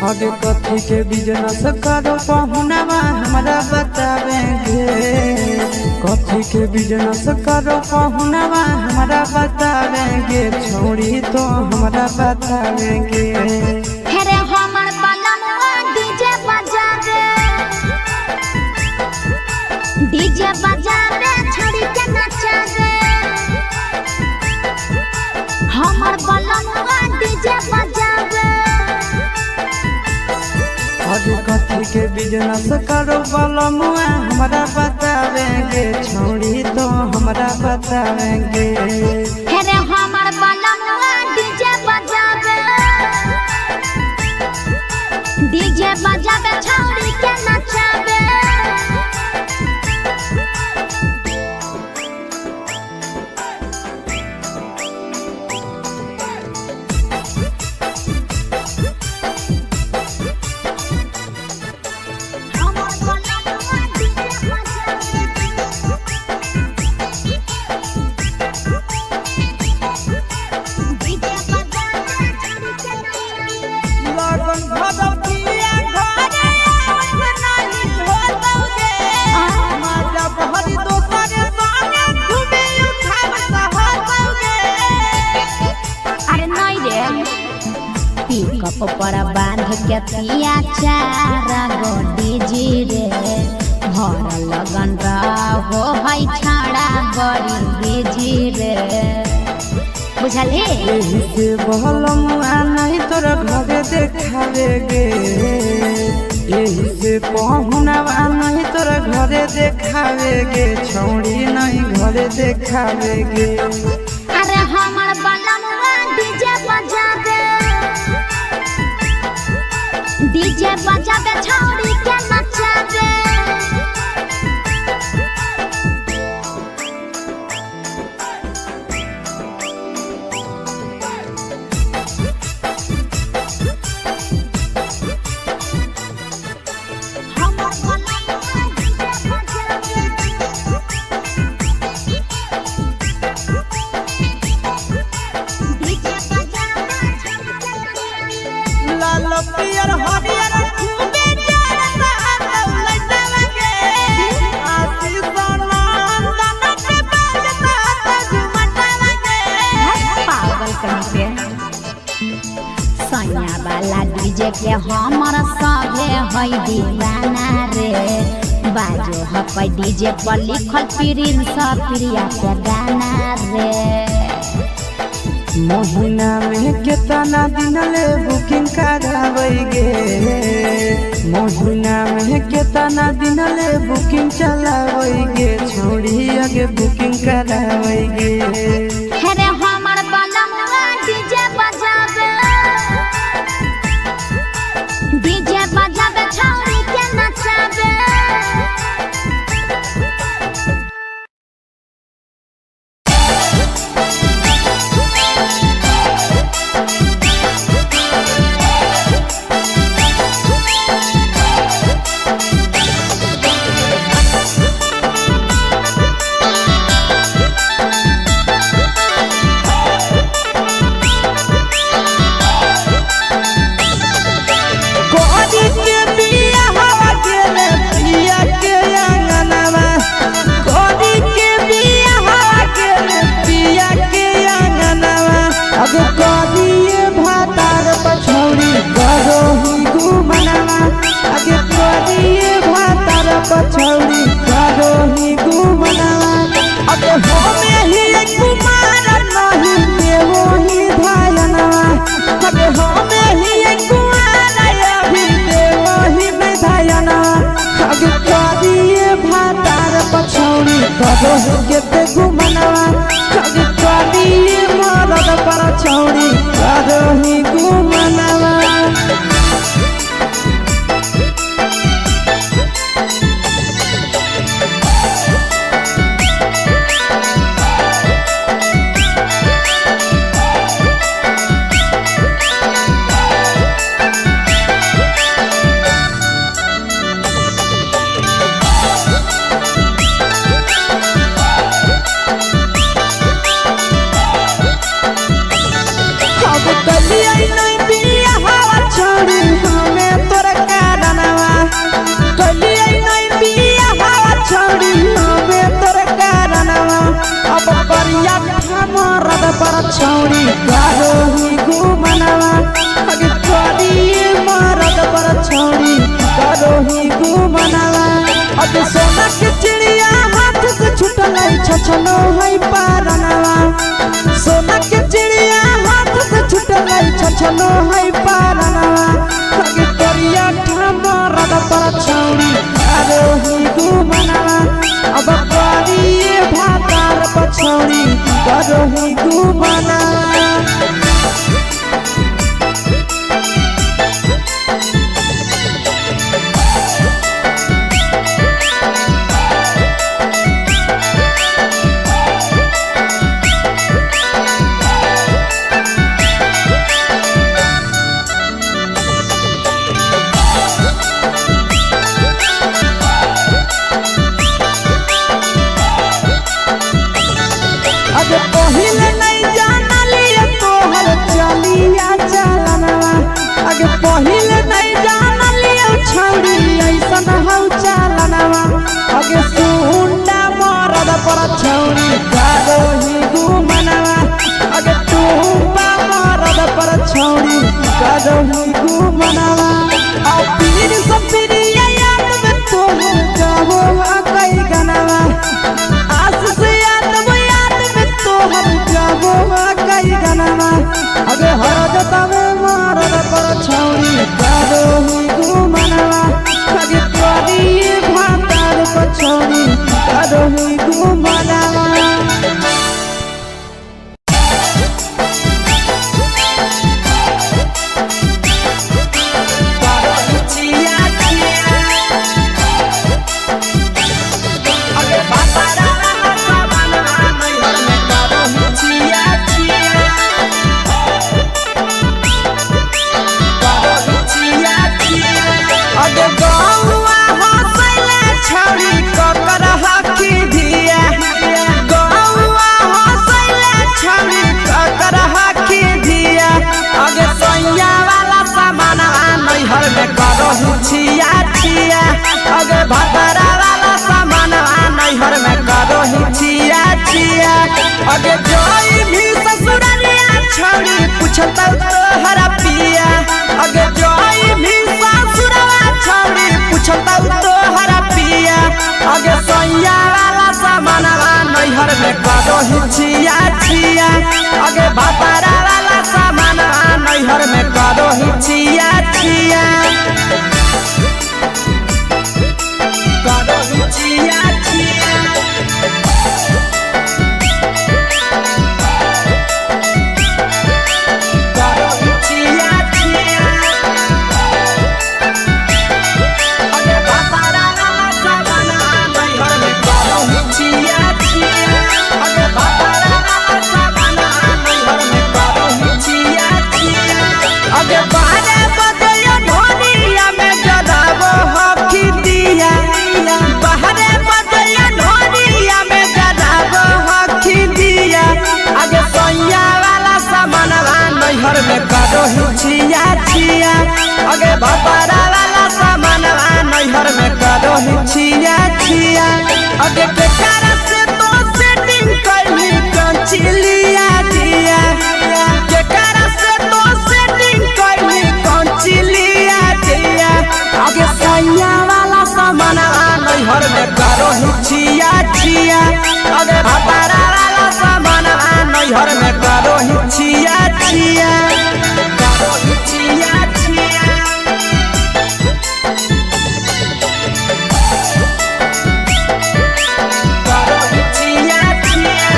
अरे कथी के बिजनेस करो पहुनावा हमरा बतावेंगे। कथी के बिजनेस करो पहुनावा हमरा बतावेंगे। छोड़ी तो हमरा बतावेंगे। हेरे हमर बलमुआ डीजे बजावे, डीजे बजावे छड़ी के नचावे। हमर बलमुआ डीजे बजावे। अरे कथी के बिजनेस करो बलमुआ हमरा बतावेंगे। छोड़ी तो हमरा बतावेंगे। हेरे हमर बलमुआ डीजे बजावे, डीजे बजावे छड़ी के नचावे। हमर बलमुआ डीजे बजावे, डीजे बजावे छड़ी के नचावे। लगन भदौतिया घरे आवत नाही होतौगे। माजा बहरी दोसर संगे घूमे उठावत होतौगे। अरे नहीं रे, पिकअप पर बांध के पिया चार गो डीजे रे। भर लगन रहो है छाड़ा बड़ी बिजी रे, बुझलही। एही से बहलमुआ नहीं तोरा घरे देखावेगे। एही से पहुनावा नहीं तोरा घरे देखावेगे। छौड़ी नहीं घरे देखावेगे। अरे हमर बलमुआ डीजे बजावे, डीजे बजावे छौड़ी के नचावे। हमर बलमुआ डीजे बजावे, डीजे बजावे छौड़ी के नचावे। लाल पियर हरियर खूबे जरता लौलैतावे। आशीष नंदन के बाजता झुमटावे। पागल कहीं पे सैया वाला डीजे के हमर सभे है दीवाना रे। बाजो हकै डीजे पर लिखल प्रिंस प्रिया के गाना रे। महीना में केतना दिन ले बुकिंग करावेगे। महीना में केतना दिन ले बुकिंग चलावेगे। छोड़ी आगे बुकिंग करावेगे। हेरे हमर बलमुआ डीजे बजावे, डीजे बजावे छौड़ी के नचावे। Thank छौरी करो ही गुमनवा। अगे करिए मरद पर छौरी करो ही गुमनवा। अगे सोना के चिड़िया हाथ से छुटल छछनो है पारनवा। सोना के चिड़िया हाथ से छुटल छछनो है पारनवा। अगे करिया मरद पर छौरी करो ही गुमनवा। अब करिए भातार पर छौरी करो ही गुमनवा। अगे पहिले नहीं जानलिए तोहर चलिया चलनवा। अगे पहिले नहीं जानलिए छौरी ऐसन हौ चलनवा। अगे सुंडा मरद पर छौरी करो ही गुमनवा। अगे टूपा मरद पर छौरी करो ही गुमनवा। आ पीर सपिरिया याद में तोहर गावो कई गनवा। आस से याद याद में तोहर गावो कई गनवा। अगे हर जतावे मरद पर छौरी करो ही गुमनवा। अगे करिए भातार पर छौरी करो ही गुमनवा। अगे गौआ हंसैले छौरी ककर हकी धिया। गौआ हंसैले छौरी ककर हकी धिया। अगे सैया वाला सामानवा नैहर में करहु छिया छिया। अगे भतरा वाला सामानवा नैहर में करहु छिया छिया। अगे जोई भी ससुररिया छौरी पुछतौ तोहरा पिया। अगे जोई भी ससुरवा छौरी पुछतौ तोहरा पिया। अगे सैया वाला सामानवा नैहर में करहु छिया छिया। अगे भतरा वाला सामानवा नैहर में करहु छिया छिया। करहु छिया छिया। करहु छिया छिया। अगे भतरा वाला सामानवा नैहर में करहु छिया छिया। अगे भतरा वाला सामानवा नैहर में करहु छिया छिया। अगे बारे बजैया ढोलिया में जराबो हकी दिया। बाहरे बजैया ढोलिया में जराबो हकी दिया। अगे सैया वाला सामानवा नैहर में करहु छिया छिया। अगे भतरा वाला सामानवा नैहर में करहु छिया छिया। अगे केकरा से तो सेटिंग कैली कंचिलिया दिया। केकरा से तो सेटिंग कैली कंचिलिया दिया। अगे सैया वाला सामानवा नैहर में करहु छिया छिया। अगे भतरा वाला सामानवा नैहर में करहु छिया छिया। करहु छिया छिया। करहु छिया छिया।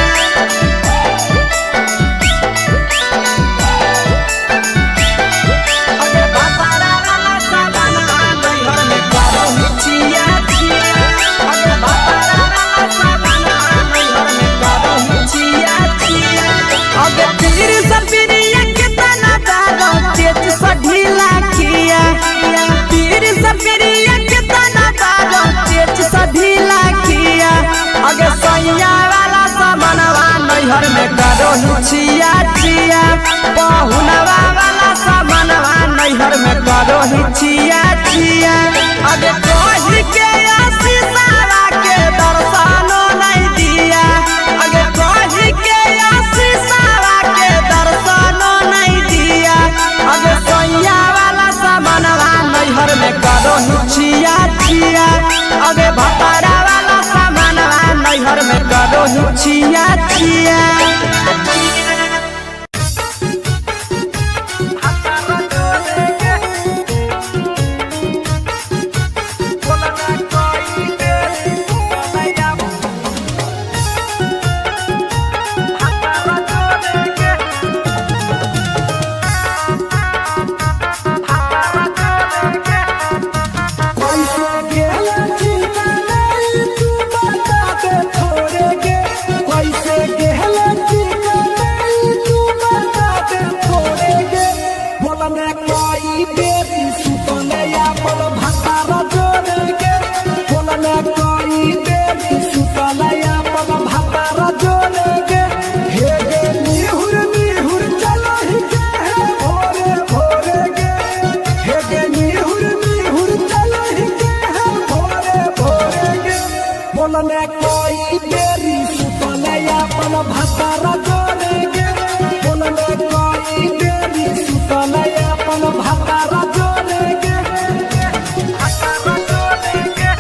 अगे भतरा वाला सामानवा नैहर में करहु छिया छिया। ही छिया छिया। कैसे गेला चिंता नहीं तू बता दे थोड़े गे, कैसे गेला चिंता नहीं तू बता दे थोड़े गे। बोलने कोई बेरी सुतने अपन भतारा जोड़े गे, बोलने कोई बेरी सुतने अपन भतारा जोड़े गे। हे गे निहुर निहुर चलो ही के है भोरे भोरे गे, हे गे निहुर निहुर चलो ही के है भोरे भोरे गे। बोलने कोई बेरी सुतने अपन भतारा जोड़े गे, बोलने कोई बेरी सुतने अपन भतारा जोड़े गे, भतारा जोड़े गे।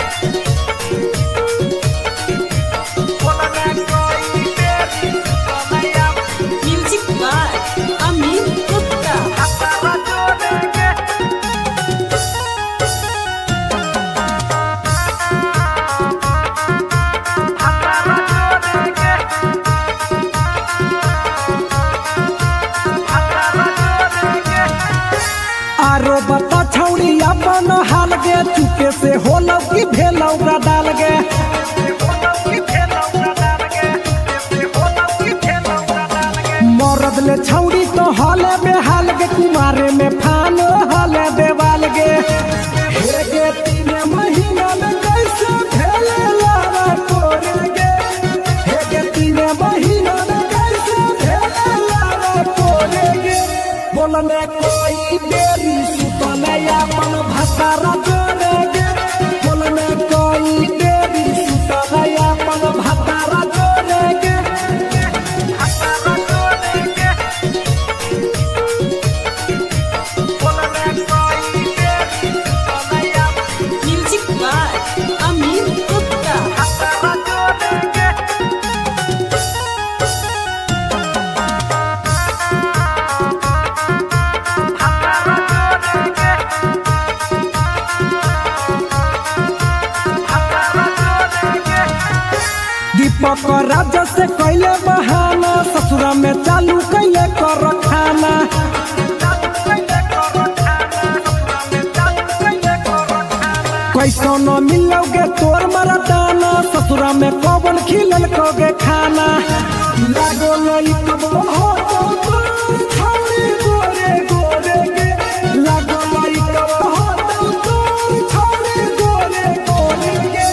बोलने कोई बेरी सुतने अपन म्यूजिक बाय अमित गुप्ता। भतारा जोड़े गे। आरो बता छौड़ी अपन हाल गे, चुपे से होलौ की भेलौ डाल गे। मरद ले छौड़ी तो हले बेहाल गे, कुमारे में फान हले देवाल गे। हे गे तीन महीना में कैसे भेले लारा तोरे गे, हे गे तीन महीना में कैसे भेले लारा तोरे गे। बोलने कोई बेरी सुतने अपन भतारा जोड़े गे, बोलने कोई बेरी सुतने अपन भतारा जोड़े गे, भतारा जोड़े गे। बोलने कोई बेरी सुतने अपन म्यूजिक बाय अमित गुप्ता। भतारा जोड़े गे। दीपक राजा से कैले बहाना, ससुरा में चालू कैले कर खाना। कैसो न मिलोगे तोर मरदाना, ससुरा में कौन खिलल कोगे खाना। लागो लई कबो हो तो तोर छौरी गोरे गोरे गे, लागो लई कबो हो तो तोर छौरी गोरे गोरे गे।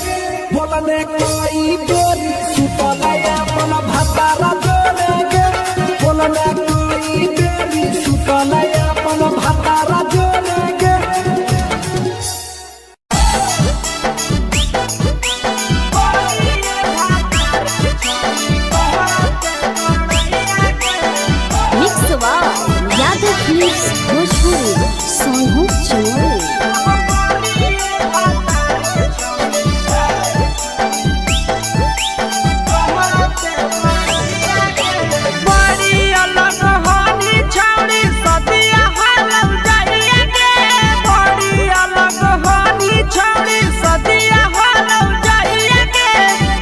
बोलने कोई बेरी सुतले अपन भतारा जोड़े गे, बोलने कोई बेरी सुतले अपन भतारा जोड़े गे। Mix by Yadav films Bhojpuri Sonu Chamoli. बड़ी अलग होनी छौड़ी सदिया हालौ जाइए गे, बड़ी अलग होनी छौड़ी सदिया हालौ जाइए गे।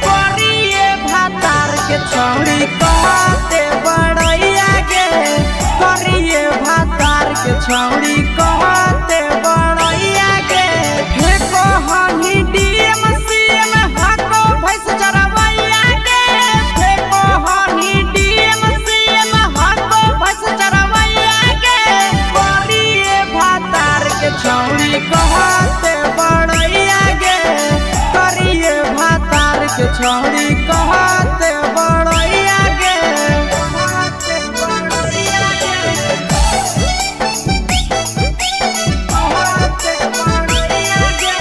करिए भातार के छौड़ी कहते बड़ैया गे, करिए भातार के छौड़ी कहते बड़ैया गे। फेको हनी डीएम सीएम हको भैंस चरवैया गे, फेको हनी डीएम सीएम हको भैंस चरवैया गे। करिए भातार के छौड़ी कहते बड़ैया गे, करिए भातार के छौड़ी कहते बड़ैया गे, कहते बड़ैया गे, कहते बड़ैया गे।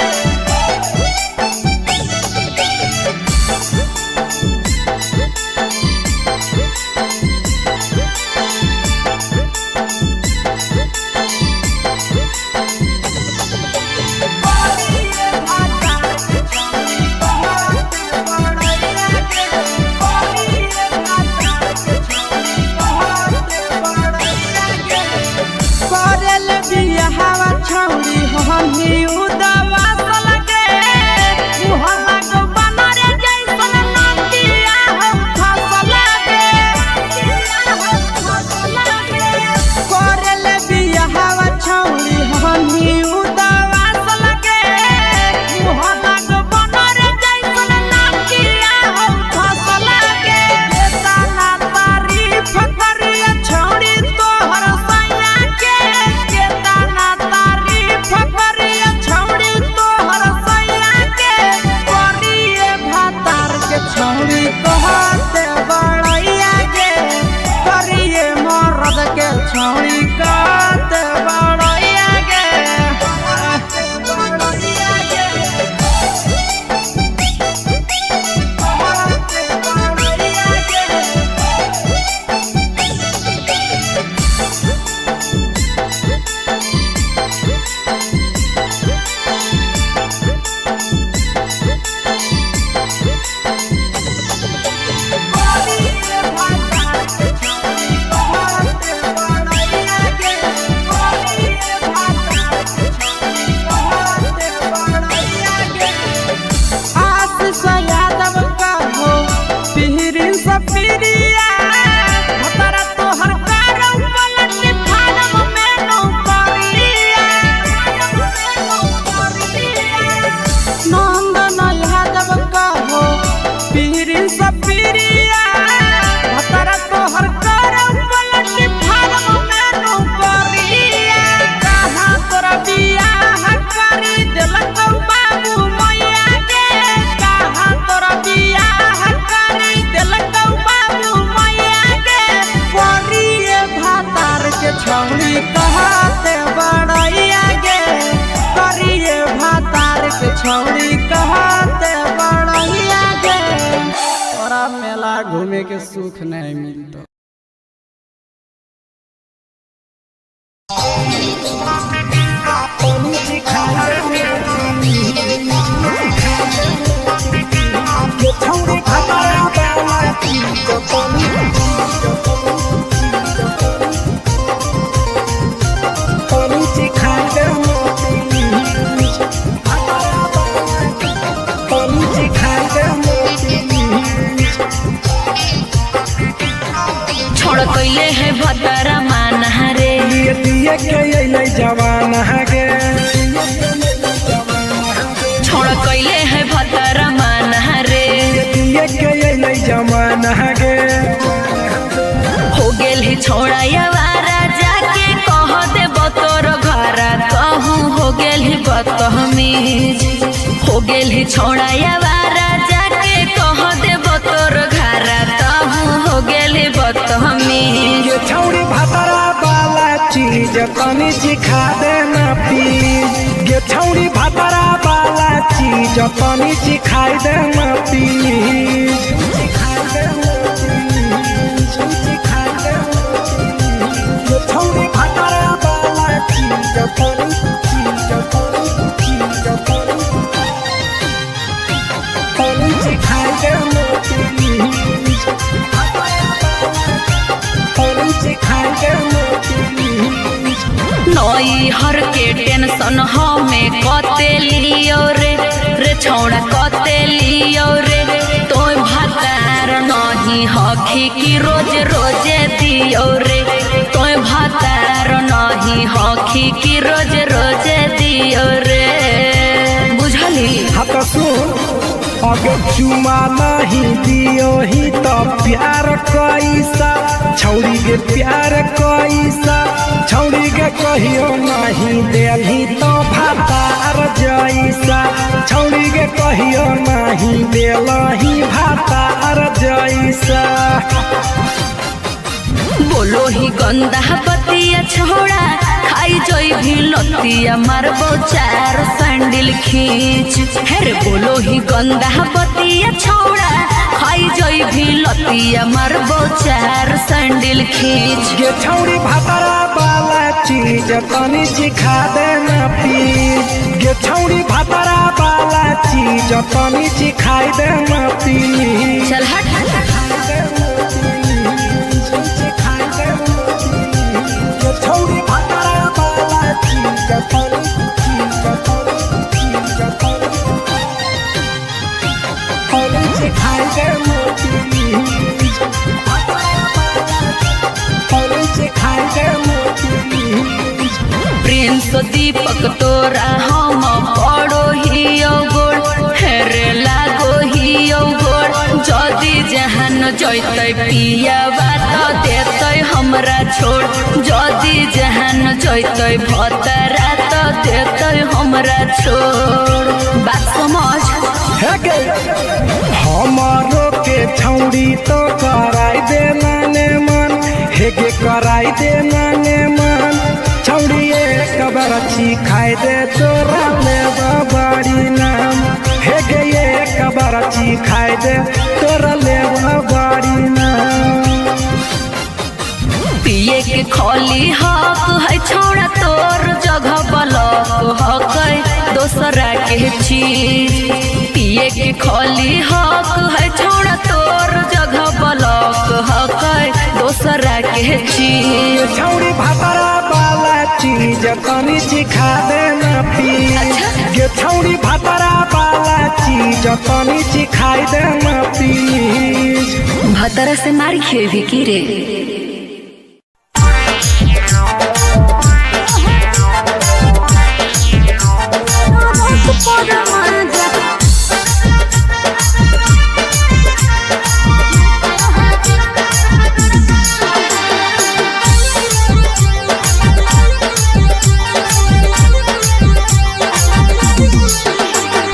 घूमे के सुख नहीं मिलतो। छोड़ कैले है भतरा माना रे, दिए दिए के अइलै जवाना गे। छोड़ कैले है भतरा माना रे, दिए के अइलै जवाना गे। हो गेल ही छोड़ा यावारा जाके कह दे तोर घरा कहूँ हो गेल ही बदतमीज। हो गेल ही छोड़ा यावारा जाके कह दे तोर घरा कहूँ हो गेल ही बदतमीज। ये छौड़ी भतरा वाला चीज तनी सिखा देना प्लीज। ये छौड़ी भतरा वाला चीज तनी सिखाई देना प्लीज। ये छौड़ी भतरा वाला चीज तनी चीज तनी चीज तनी तनी सिखाई देना प्लीज। तनी सिखाई देना प्लीज। नई हर के टेंशन हमें कते लियो रे, रे छौड़ा कते लियो रे, तोय भातार नहीं हखी की रोज रोजे दियो रे, तोय भातार नहीं हखी की रोज रोजे दियो रे। बुझली? हाँ तो सुन, अगर चुमा नहीं दियो ही तो प्यार कैसा छौड़ी के प्यार कैसा छौड़ी के कहियो नहीं देली तो भातार जैसा छौड़ी के कहियो नहीं देलही भातार जैसा। बोलो ही गंदा बतिया छोड़ा खाई जोई भी लतिया मारबो चार सैंडल खींच। हेरे बोलो ही गंदा बतिया छोड़ा खाई जोई भी लतिया मारबो चार सैंडल खींच। ये छौड़ी भातरा वाला चीज तनी सिखा देना प्लीज। ये छौड़ी भातरा वाला चीज तनी सिखाई देना प्लीज। चल हट। ये छौड़ी भातरा वाला चीज तनी चीज तनी चीज तनी तनी सिखाई देना प्लीज। तनी सिखाई देना प्लीज। प्रिंस दीपक तोरा हम पड़ो ही गोड़, हेरे लागो ही गोड़, जदि जहान जैतै पियावा त देतै हमरा छोड़, जदि जहान जैतै भतरा त देतै हमरा छोड़। बात समझ। हे गे हमारो के छौड़ी तो कराई देना ने मन, हे गे कराई देना ने मन, छौड़ी एक बार खाई दे तोरा ले बाड़ी नाम, हे गे एक बार खाई दे तोरा ले बाड़ी नाम। पिए के खोली हक है छोड़ा तोर जगह बलक हक है दोसरा के चीज। पिए के खोली हक है छोड़ा तोर जगह बलक हक है दोसरा के चीज। छौड़ी भातरा वाला चीज तनी सिखा देना प्लीज। ये छौड़ी भातरा वाला चीज तनी सिखाई देना प्लीज। भतरा से मार खेबी की रे?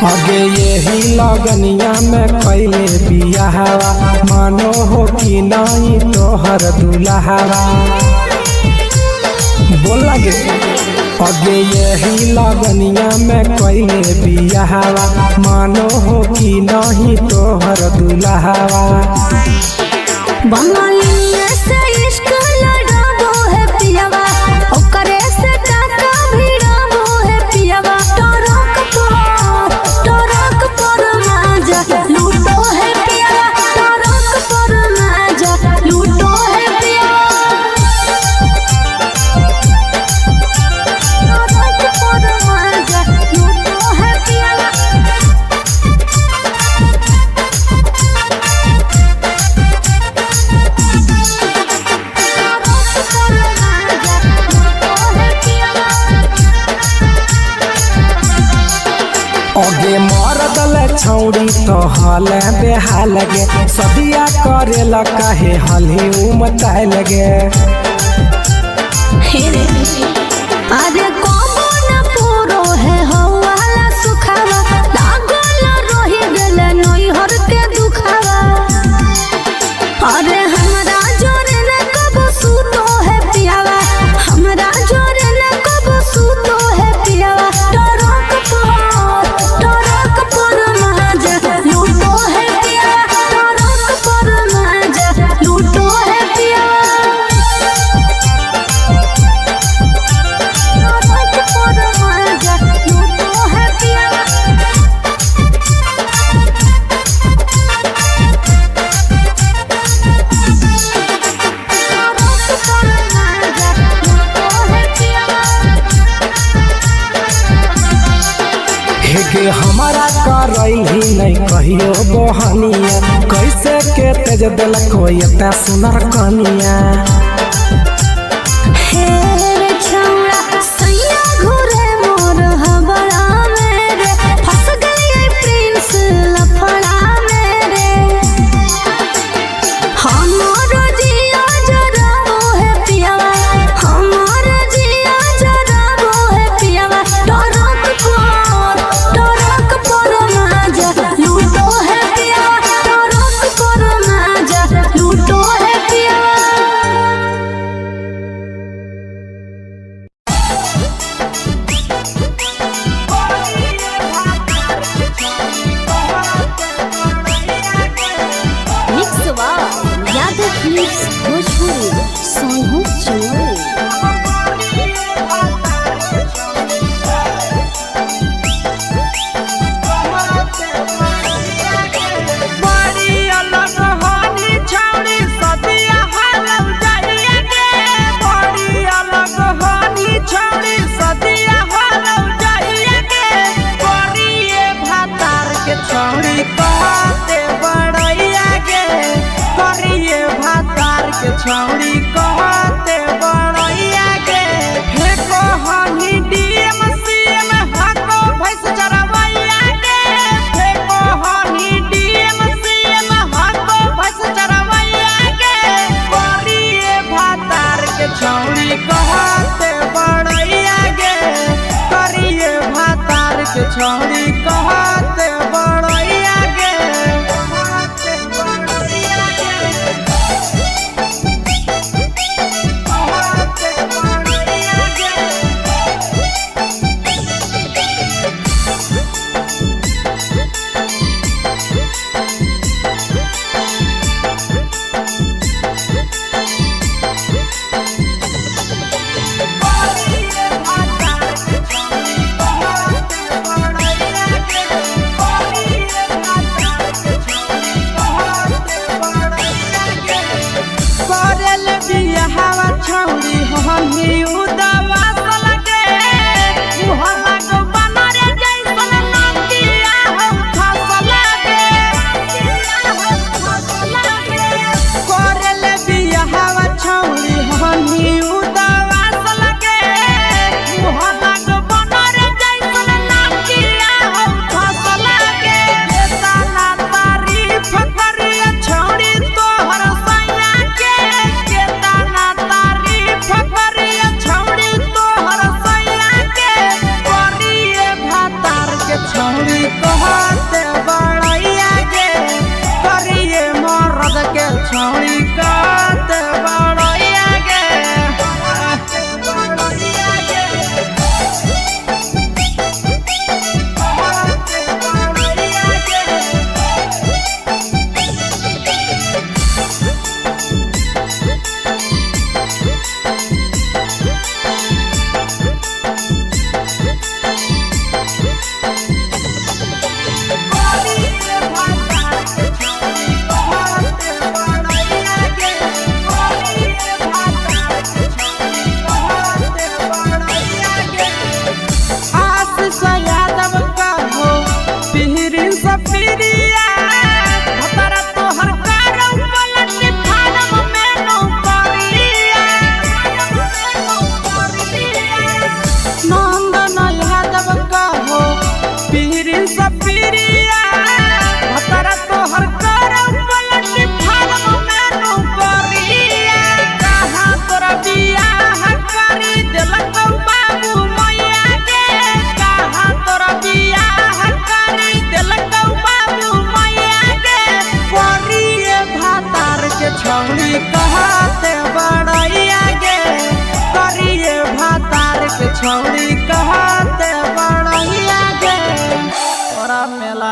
आगे यही लगनिया में कैले बियाहवा, मानो हो कि नहीं तोहर दुल्हावा। बोल लगे आगे यही लगनिया में कैले बियाहवा, मानो हो कि नहीं तोहर दुल्हावा। बंगालिया से इश्क लड़ाबो है पियावा, ओकरे से टाका भिड़ाबो है पियावा। टरक पर माजा लूटो है पियावा, टरक पर माजा लूटो है पियावा। टरक पर माजा लूटो है पियावा। टरक पर माजा लूटो है पियावा। अगे मरदल छौड़ी तो हल बेहाल गे, सदिया करेला काहे हलही उमताए लगे। अरे कबो न पूरो है हवाला सुखावा, लागल रही गेल नैहर के दुखावा। अरे हमरा जोरे न कबो सुतो है पियावा, हमरा जोरे न कबो सुतो है पियावा। टरक पर माजा लूटो है पियावा, टरक पर माजा लूटो है पियावा। टरक पर माजा लूटो है पियावा। टरक पर माजा लूटो है पियावा। हेगे हमारा करैली नहीं कहियो बहनिया, कैसे के तेज देलक एता सुनर कनिया। हे रे छौड़ा सैया घुरे मोर हबड़ा मेरे, फंस गई प्रिंस लफड़ा मेरे। हमर जिया जराबो है पियावा, हमर जिया जराबो है पियावा। टरक पर माजा लूटो है पियावा, टरक पर माजा लूटो है पियावा। Mix by Yadav films Bhojpuri Sonu Chinoy. बड़ी अलग होनी छौड़ी सदिया हालौ जाइए गे, बड़ी अलग होनी छौड़ी सदिया हालौ जाइए गे। करिए भातार के छौड़ी कहते बड़ैया गे, करिए भातार के छौड़ी कहते बड़ैया गे। फेको हनी डीएम सीएम हाको भैंस चरवैया गे, फेको हनी डीएम सीएम हाको भैंस चरवैया गे। करिए भातार के छौड़ी कहते बड़ैया गे, करिए भातार के छौड़ी कहते बड़ैया गे। कहते बड़ैया गे, कहते बड़ैया गे।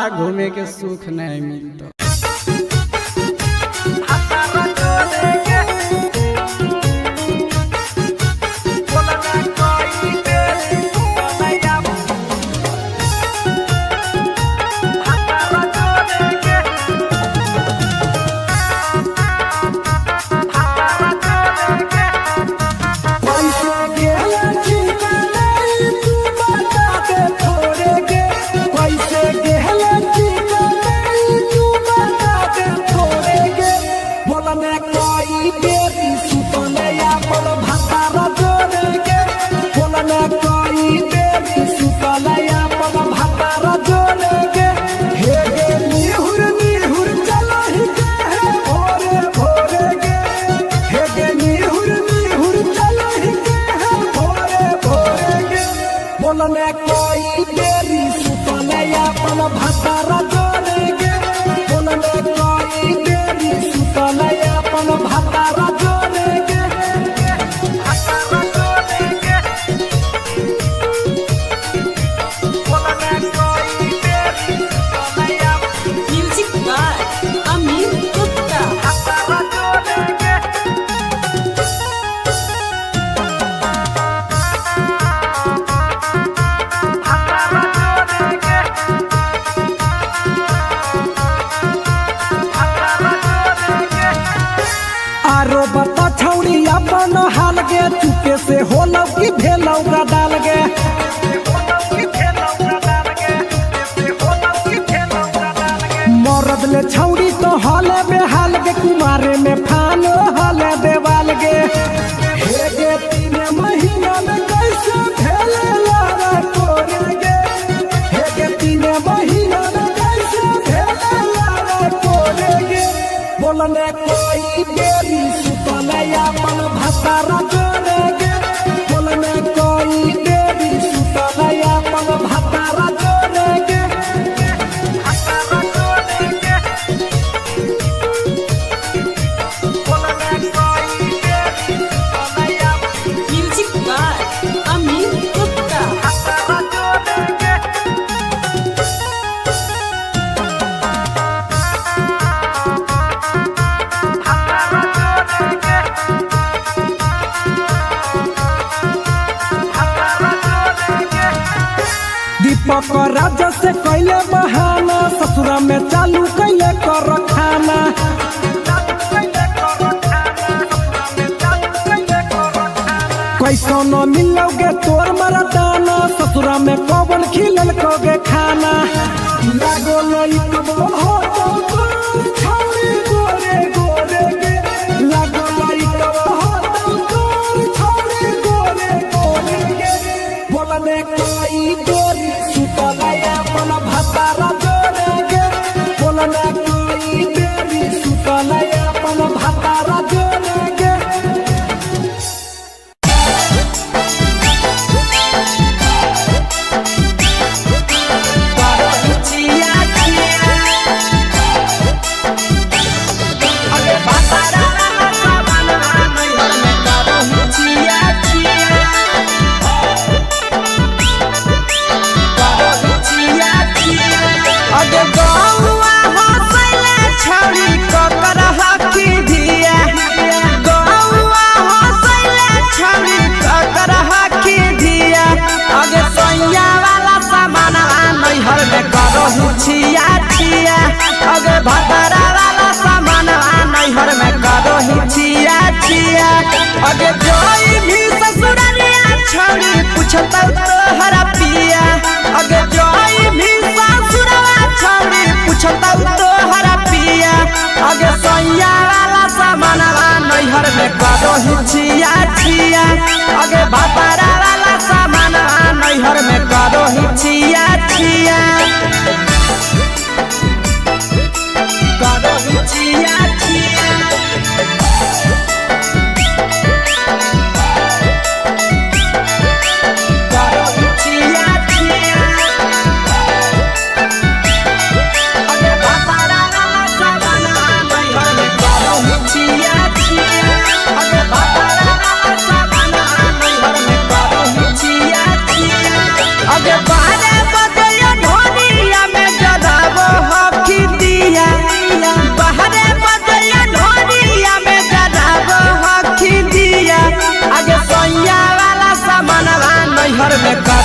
साला घूमे के सुख नहीं मिलता। कैसे गेला ठिकाना तू बता दे थोड़े गे, कैसे गेला ठिकाना तू बता दे थोड़े गे। बोलने कोई बेरी सुतने अपन भातारा जोड़े गे, बोलने कोई बेरी सुतने अपन भातारा जोड़े गे। हे गे निहुर निहुर चलो ही के है भोरे भोरे गे, हे गे निहुर निहुर चलो ही के है भोरे भोरे गे। बोलने कोई बेरी सुतने अपन भातारा जोड़े गे, बोलने कोई बेरी सुतने अपन भातारा जोड़े गे, भातारा जोड़े गे। बोलने कोई बेरी सुतने अपन म्यूजिक बाय अमित गुप्ता। भातारा जोड़े गे। भातारा जोड़े गे। भातारा जोड़े गे। आरो बता छौड़ी अपन हाल गे, चुपे से होलौ कि भेलौ डाल गे। मरद ले छौड़ी तो हले बेहाल गे, कुमारे में फानो हले देवाल गे। हे गे 3 महीना में कैसे भेले लारा कोरे गे, हे गे 3 महीना में कैसे भेले लारा कोरे गे। बोलने कोई बेरी सुतले अपन भातारा जोड़े गे, बोलने कोई बेरी सुतले अपन भातारा जोड़े गे, भातारा जोड़े गे। बोलने कोई बेरी सुतले अपन म्यूजिक बाय अमित गुप्ता। भातारा जोड़े गे। भातारा जोड़े गे। भातारा जोड़े गे। दीपक राजा से कैले बहाना, ससुरा में चालू कैले कर खाना। कैसो न मिलोगे तोर मरदाना, ससुरा में कौन खिलल कोगे खाना। लागो लइकबो हो तो तोर छौरी गोरे गोरे गे, लागो लइकबो हो तो तोर छौरी गोरे गोरे गे। बोलने कोई गोरी सुतले अपन भातारा जोड़े गे, बोलने कोई बेरी सुतले अपन भातारा जोड़े गे। अगे गौआ हंसैले छौड़ी ककर हकी धिया, गौआ हंसैले छौड़ी ककर हकी धिया। अगे सैया वाला सामानवा नैहर में करहु छिया छिया, अगे भतरा वाला सामानवा नैहर में करहु छिया छिया। अगे जोई भी ससुरलिया छौड़ी पूछतौ तोहरा पिया, अगे जोई भी ससुरवा छौड़ी पूछतौ तोहरा पिया। अगे सैया वाला सामानवा नैहर में करहु छिया छिया, अगे भतरा वाला सामानवा नैहर में करहु छिया छिया, करहु छिया छिया। करहु छिया छिया। अगे भतरा वाला सामानवा नैहर में करहु छिया छिया, अगे भतरा वाला सामानवा नैहर में करहु छिया।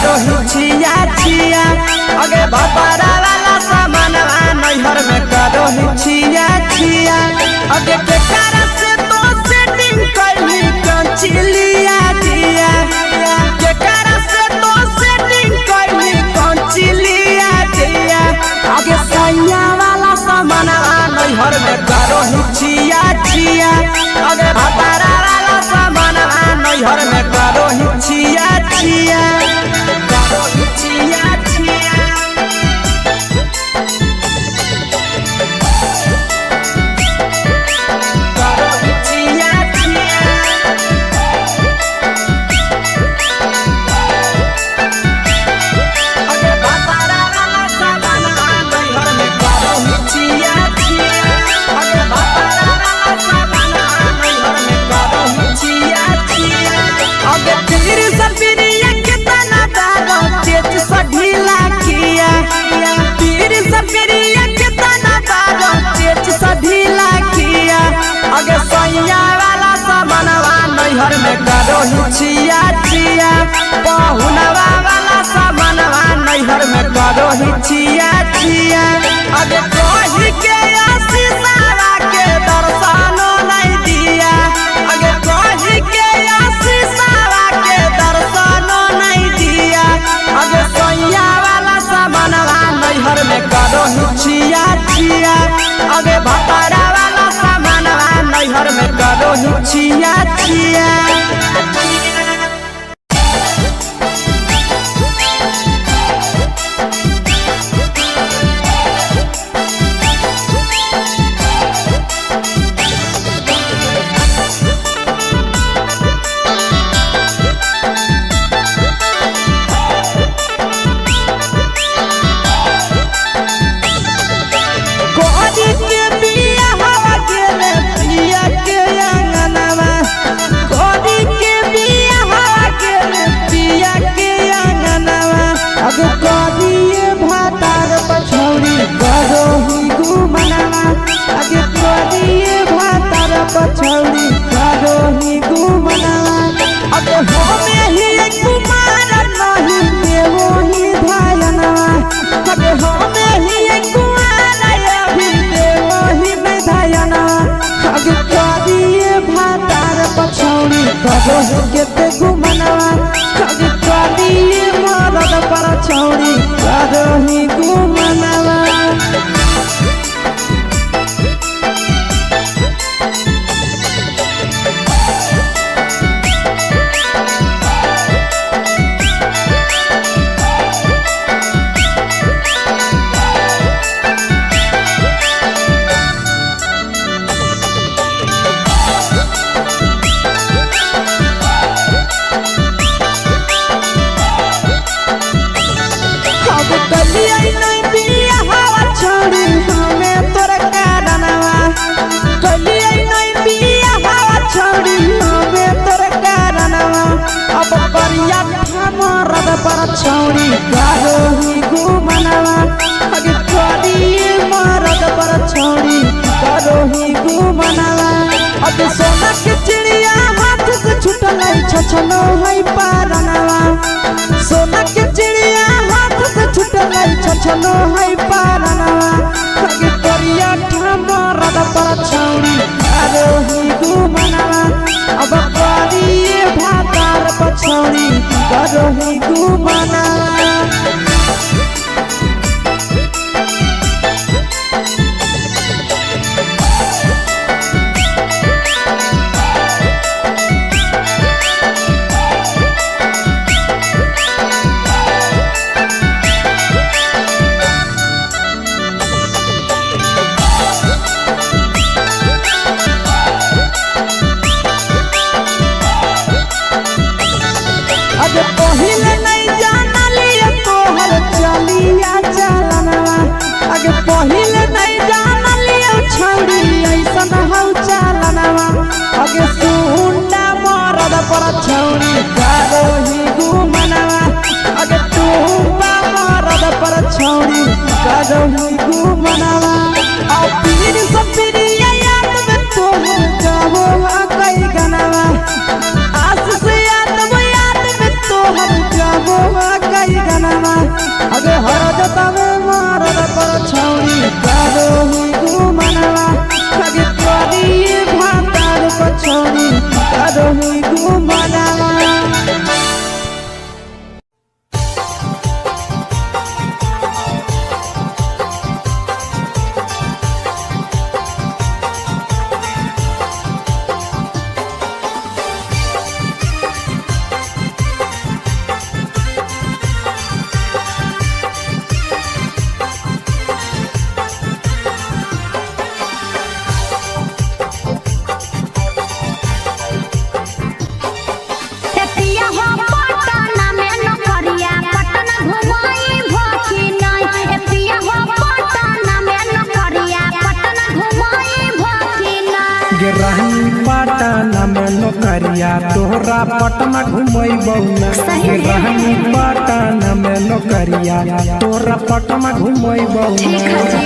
करो ही छिया छिया। अगे भतारा वाला सामानवा नैहर में करो ही छिया छिया। अगे के कर से तो सेटिंग कैली कंचिलिया दिया, के कर से तो सेटिंग कैली कंचिलिया दिया। आगे सैया वाला सामानवा नैहर में करो ही छिया छिया। अगे भतारा वाला सामानवा नैहर में करो ही छिया छिया, करो ही छिया छिया। करो ही छिया छिया। अगे भतारा वाला सामानवा नैहर में करो ही छिया छिया। अगे भतारा वाला सामानवा नैहर में करो ही छिया छिया। अगे फिर सपिरिया कितना दारो चेत सा ढीला किया, फिर सपिरिया कितना दारो चेत सा ढीला किया। अगे सैया वाला सामानवा नैहर में करो ही छिया छिया। पहुनवा वाला सामानवा नैहर में करो ही छिया छिया। अगे कही के आशीषवा के दर्शनो नहीं दिया, अगे कही के आशीषवा के दर्शनो नहीं दिया। अगे सैया वाला सामानवा नैहर में करो ही छिया छिया। अगे भतारा वाला सामानवा नैहर में करो ही छिया छिया। कोरी के बिया हवा गेले पिया के अंगनवा, कोरी के बिया हवा गेले पिया के अंगनवा। अब कोरी भातार पछौरी करो ही गुमनवा, अब कोरी भातार पछौरी करो ही गुमनवा। अब होमे ही कुमार नहीं देवो ही धायनवा, अब होमे ही कुमार अभी देवो ही धायनवा। अब करिए भातार पछौरी करो ही केते गुमनवा, अब करिए मरद पर छौरी करो ही गुमनवा। अब कलिया नहीं बिया हवा छोड़ी हमें तोर कारणवा, कलिया नहीं बिया हवा छोड़ी हमें तोर कारणवा। अब परिया मरद पर छोड़ी करो ही गुमनवा, अब कलिए मरद पर छोड़ी करो ही गुमनवा। अब सोना के चिड़िया हाथ से छुटल छछनो है पारनवा, सोना के चिड़िया हाथ से छुटल छछनो है पारनवा। अगे करिया मरद पर छौरी करो ही गुमनवा, अब करिए भातार पछौरी करो ही गुमनवा। अगे पहिले नहीं जानलिए तोहर चलिया चलनवा, अगे पहिले नहीं जानलिए छौरी ऐसन हौ चलनवा। अगे सुंडा मरद पर छौरी करो ही गुमनवा, अगे टूपा मरद पर छौरी करो ही गुमनवा। आ पीर सपिरिया याद में तोहर गावो कई गनवा, आस से याद में तोहर गावो कई नौकरिया तोहरा पटना घुमैबौ ना। सही में। रानी पटना में नौकरिया तोहरा पटना घुमैबौ ना। ठीक है जी।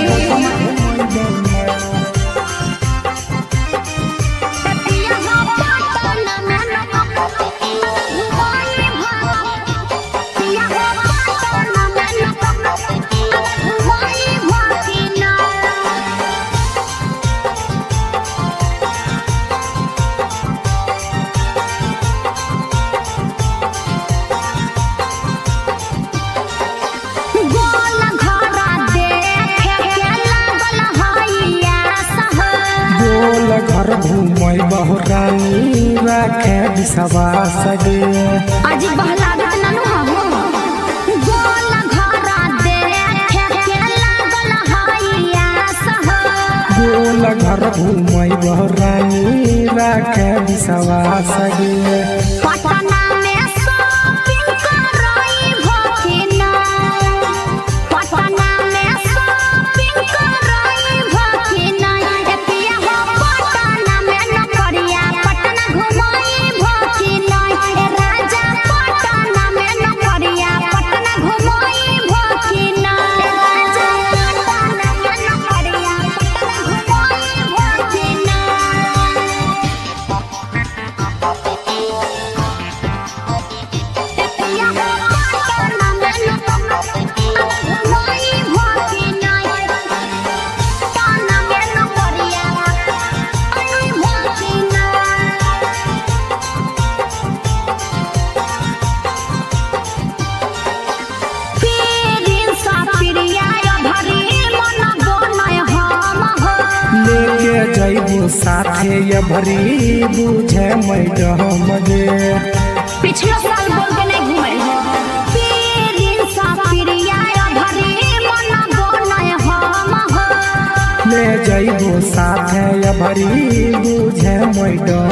गोल घरा देखे के लागल हैया सह। गोल घर घुमैबौ रानी राखे विश्वास गे। अजी बहलागत ननु हवो। गोल घरा देखे के लागल हैया सह। गोल घर घुमैबौ रानी राखे विश्वास गे। पटना में शॉपिंग करई भखिना। पटना में शॉपिंग करई भखिना। ए पिया हो पटना में नौकरिया पटना घुमई भखिना। ए राजा पटना में नौकरिया पटना घुमई भखिना। ए राजा पटना में नौकरिया पटना घुमई भखिना। लेके जैबू साथे ये भरी बुझे मैडम गे। पिछलो साल बोल के नहीं घुमल हो। पीरिन सा प्रिया भरी मन बोलय हम हो। ले जैबू साथे ये भरी बुझे मैडम